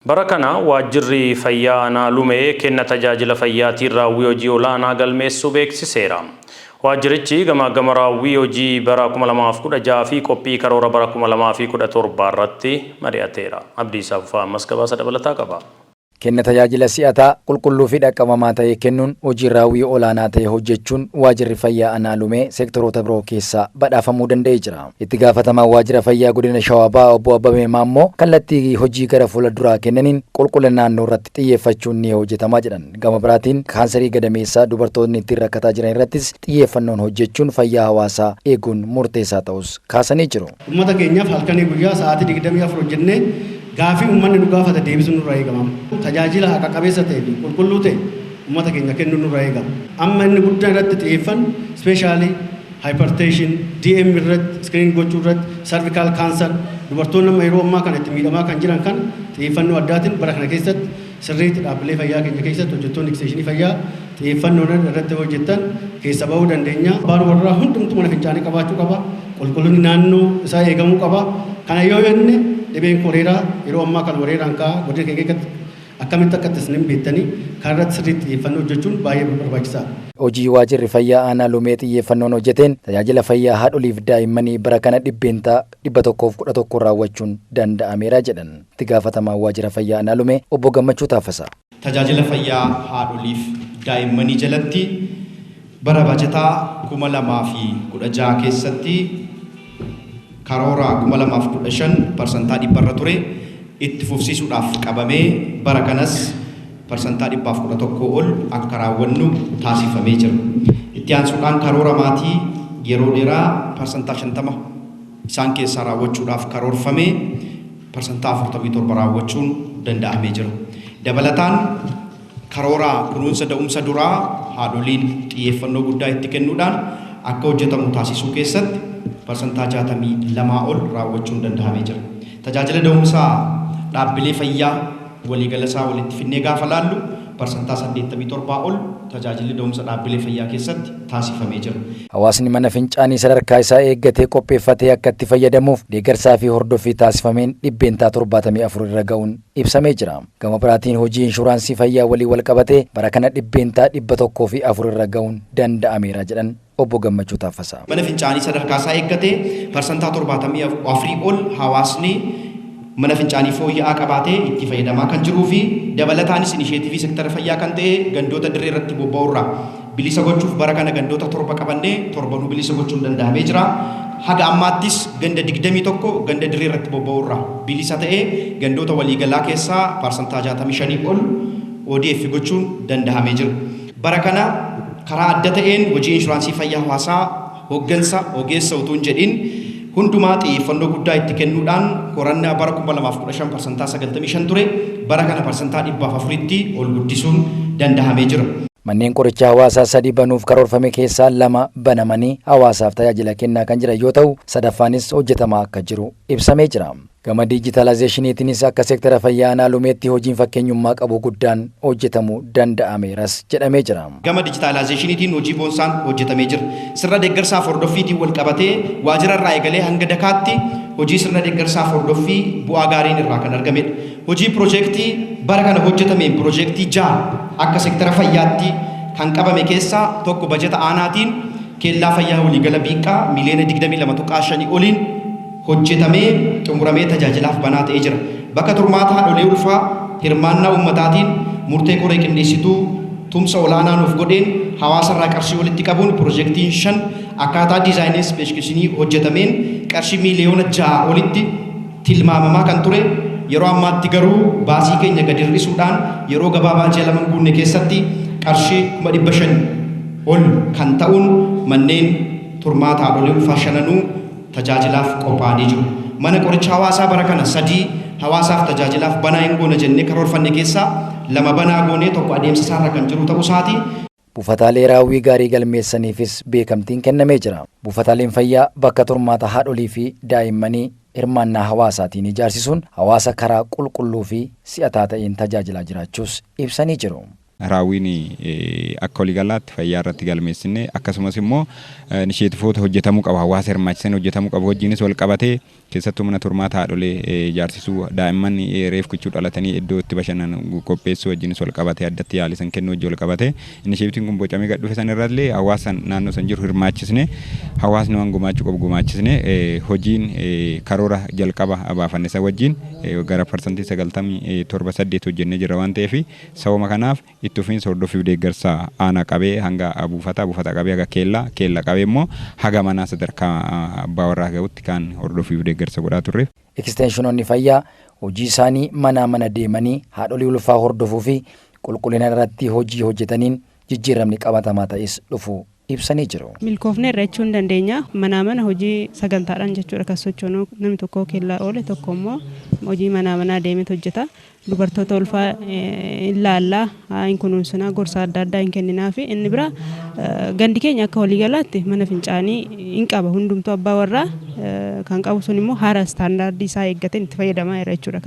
Bara kana waajjirri fayyaa aanaa Lumee kenna tajaajila fayyaatiin raawwii hojii olaanaa galmeessuu beeksiseera. Waajjirichi gamaagama raawwii hojii bara 2016 fi qophii karoora bara 2017 irratti mari'ateera. Abdiisaa Fufaa ammas gabaasa dabalataa qaba. Kenna tajaajila si'ataa, qulqulluu fi dhaqqabamaa ta'e kennuun hojii raawwii olaanaa ta'e hojjechuun waajjirri fayyaa aanaa Lumee seektoroota biroo keessaa badhaafamuu danda'ee jira. Itti gaafatamaan waajjira fayyaa godina Shawaa Bahaa obbo Abbabee Maammoo kallattii hojii gara fuula duraa kennaniin qulqullina naannoo irratti xiyyeeffachuun ni hojjetama jedhan. Gama biraatiin kaansarii gadameessaa dubartootni ittiin rakkataa jiran irrattis xiyyeeffannoon hojjechuun fayyaa hawaasaa eeguun murteessaa ta'us kaasanii jiru. Uummata keenyaaf halkanii guyyaa sa'aatii 24 hojjennee gaafii uummanni nu gaafate deebisuun nurraa eegama. Tajaajila haqa qabeessa ta'ee fi qulqulluu ta'e uummata keenya kennuun nurraa eegama. Amma inni guddaan irratti xiyyeeffannu especially hypertension, DM irratti, screen gochuu irratti, cervical cancer dubartoonni amma yeroo ammaa kana itti miidhamaa kan jiran kan xiyyeeffannoo addaatiin bara kana keessatti sirriitti dhaabbilee fayyaa keenya keessatti hojjettoonni ekisteenshinii fayyaa xiyyeeffannoon irratti hojjettan keessa bahuu dandeenya. Abbaan warraa hundumtuu mana fincaanii qabaachuu qaba. Qulqullinni naannoo isaa eegamuu qaba. Kana yoo jenne dhibeen koleeraa yeroo ammaa kana weeraraan ka'a godina keenya keessatti akkamitti akka itti beektanii kan irratti sirriitti xiyyeeffannoo hojjechuun baay'ee barbaachisaadha. Hojii waajjirri fayyaa aanaa Lumee xiyyeeffannoon hojjeteen tajaajila fayyaa haadholiif daa'immanii bara kana 111% raawwachuun danda'ameera jedhan. Itti gaafatamaan waajjira fayyaa aanaa Lumee obbo Gammachuu Taaffasaa. Tajaajila fayyaa haadholiif daa'immanii jalatti bara bajataa 2016 keessatti karoora 2015 100% ture itti fufsiisuudhaaf qabamee bara kanas 111% ol akka raawwannu taasifamee jira. Itti aansuudhaan karoora maatii yeroo dheeraa 50% isaan keessaa raawwachuudhaaf karoorfamee 47% raawwachuun danda'amee jira. Dabalataan karoora kunuunsa da'umsa duraa haadholiin xiyyeeffannoo guddaa itti kennuudhaan akka hojjetamu taasisuu keessatti 62% ol raawwachuun danda'amee jira. Tajaajila da'umsaa dhaabbilee fayyaa waliigala isaa walitti finnee gaafa laallu 87% ol tajaajilli da'umsa dhaabbilee fayyaa keessatti taasifamee jira. Hawaasni mana fincaanii sadarkaa isaa eeggatee qopheeffatee akka itti fayyadamuuf deeggarsaa fi hordoffii taasifameen 74% irra ga'uun ibsamee jira. Gama biraatiin hojii inshuraansii fayyaa waliin wal qabatee bara kana 104% irra ga'uun danda'ameera jedhan obbo Gammachuu Taaffasaa. Mana fincaanii sadarkaa isaa eeggatee 74% ol hawaasni mana fincaanii fooyya'aa qabaatee itti fayyadamaa kan jiruu fi dabalataanis inisheetivii sektara fayyaa kan ta'e gandoota dirree irratti bobba'urraa bilisa gochuuf bara kana gandoota 7 qabannee torbanuu bilisa gochuun danda'amee jira. Haga ammaattis ganda 21 ganda dirree irratti bobba'urraa bilisa ta'ee gandoota waliigalaa keessaa 65% ol ODF gochuun danda'amee jira. Bara kana karaa adda ta'een hojii inshuraansii fayyaa hawaasaa hooggansa ogeessa utuu hin jedhin hundumaa xiyyeeffannoo guddaa itti kennuudhaan qorannaa bara 2015 95% ture bara kana 104% ol guddisuun danda'amee jira. Manneen qorichaa hawaasaa 3 banuuf karoorfame keessaa 2 banamanii hawaasaaf tajaajila kennaa kan jiran yoo ta'u sadaffaanis hojjetamaa akka jiru ibsamee jira. Gama diijitaalaayizeeshiniitiinis akka seektara fayyaa aanaa Lumeetti hojiin fakkeenyummaa qabu guddaan hojjetamuu danda'ameeras jedhamee jira. Gama diijitaalaayizeeshiniitiin hojii boonsaan hojjetamee jira. Sirna deeggarsaaf hordoffiitiin wal qabatee waajjira irraa eegalee hanga dakaatti hojii sirna deeggarsaaf hordoffii bu'aa gaariin irraa kan argamedha. Hojii piroojeektii bara kana hojjetameen piroojeektii 6 akka seektara fayyaatti kan qabame keessaa tokko bajeta aanaatiin kellaa fayyaa waliigala biiqqaa miliyoona 22.5 oliin hojjetamee xumuramee tajaajilaaf banaa ta'ee jira. Bakka turmaata haadholee ulfaa hirmaannaa uummataatiin murtee koree qindeessituu tumsa olaanaa nuuf godheen hawaasarraa qarshii walitti qabuun piroojeektiin 5 akkaataa diizaayinii ispeeshikishinii hojjetameen qarshii miliyoona 6 olitti tilmaamamaa kan ture yeroo ammaatti garuu baasii keenya gadi hir'isuudhaan yeroo gabaabaa ji'a 2 guunne keessatti qarshii 500,000 ol kan ta'uun manneen turmaata haadholee ulfaa shananuu tajaajilaaf qophaa'anii jiru. Mana qoricha hawaasaa bara kana 3 hawaasaaf tajaajilaaf banaa hin goone jennee karoorfanne keessaa 2 banaa goonee tokko adeemsa isaarra kan jiru ta'uu isaati. Buufataalee raawwii gaarii galmeessaniifis beekamtiin kennamee jira. Buufataaleen fayyaa bakka turmaata haadholii fi daa'immanii hirmaannaa hawaasaatiin ijaarsisuun hawaasa karaa qulqulluu fi si'ataa ta'een tajaajilaa jiraachuus ibsanii jiru. Raawwiin akka waliigalaatti fayyaa irratti galmeessine, akkasumas immoo inisheetivoota hojjetamuu qaba, hawaasa hirmaachisan hojjetamuu qabu wajjinis wal qabatee, keessattuu mana turmaata haadholee ijaarsisuu, daa'imman reef kichuu dhalatanii iddoo itti bashannan qopheessuu wajjinis wal qabatee, addatti yaalii san kennuu wajjin wal qabatee, inisheetiin kun bocamee gad dhufe san irrallee hawaasa naannoo san jiru hirmaachisne, hawaasni waan gumaachuu qabu gumaachisne, hojiin karoora jalqaba baafanne san wajjin gara 97% 8 hojjennee jira waan ta'eef, sababa kanaaf itti fufiinsa hordofii fi deeggarsa aanaa qabee hanga buufataa, buufata qabee haga keellaa, keella qabee immoo haga manaa sadarkaa abbaa warraa gahutti kan hordofii fi deeggarsa godhaa turre. Eksteenshonoonni fayyaa hojii isaanii manaa mana deemanii haadholii ulfaa hordofuu fi qulqullina irratti hojii hojjetaniin jijjiiramni qabatamaa ta'es dhufu ibsanii jiru. Milkoofne irra jechuu hin dandeenya. Manaa mana hojii sagantaadhaan jechuudha kan sochoonu. Namni tokko keellaa oole, tokko immoo hojii manaa manaa deemeet hojjeta. Dubartoota ulfaa hin laallaa, hin kunuunsinaa, gorsa adda addaa hin kenninaa fi inni bira gandi keenya akka waliigalaatti mana fincaanii hin qaba. Hundumtuu abbaa warraa kan qabu sun immoo haala istaandaardii isaa eeggateen itti fayyadamaa jira jechuudha.